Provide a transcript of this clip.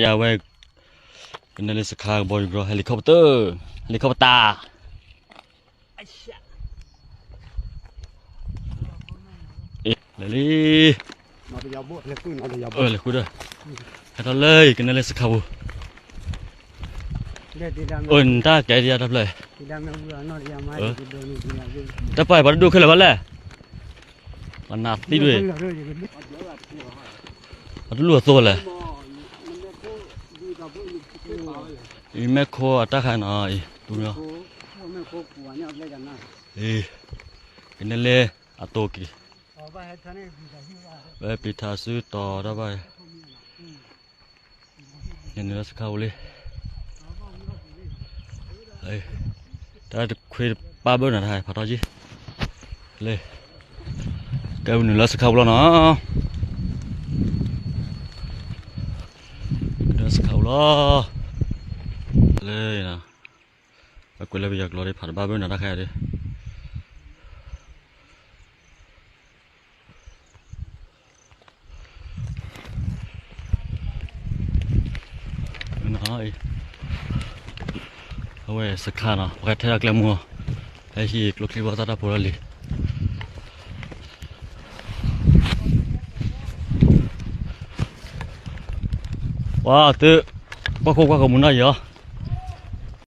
ຢາວໄວ້ ເປັນນາເລສະຂາ ບໍ່ຢູ່ກໍເຮລິຄອບເຕີ ເຮລິຄອບເຕີ ເອ ເລີລີ ເອີ ເລີຄູເດີ ແຄ່ເທົ່າເລີຍ ກັນນາເລສະຂາ ເອີ ນຕາແກດຽວດັບເລີຍ ເອີ ຕາໄປບັດດູຂຶ້ນແລ້ວບັດແລະ ມັນໜ້າຕິດເວີຍ ມັນຫຼວດໂຕແຫຼະ ອີແມກໂຄອາຕາຄານອາອີຕຸເນາະ ເອີ ເປັນແນວເລອາໂຕກີ ເອີ ປີທາຊື້ຕໍ່ໄດ້ໄປ ເຫັນລາຊະຄາເລີຍ ເອີ ຕາເຄປາເບິ່ງນະ ຖ່າຍພາດຕໍ່ຈີເລີຍ ໃກ້ໜຶ່ງລາຊະຄາເລີຍເນາະ ລາຊະຄາເລີຍເລີຍນະ ປາກົດແລ້ວ ຢາກລໍໄດ້ພາດບ້າເບິ່ງນະ ຕາແຄເດ້. ເອົາໄວ້ສະຂາເນາະ ແກະແທ້ແກະມົວ ໄອ້ທີ່ໂລກທີ່ວ່າຕາດາໂພລາລີ ວ້າວ ຕຶ ປາໂຄກວ່າກະມຸນໄດ້ຢູ່.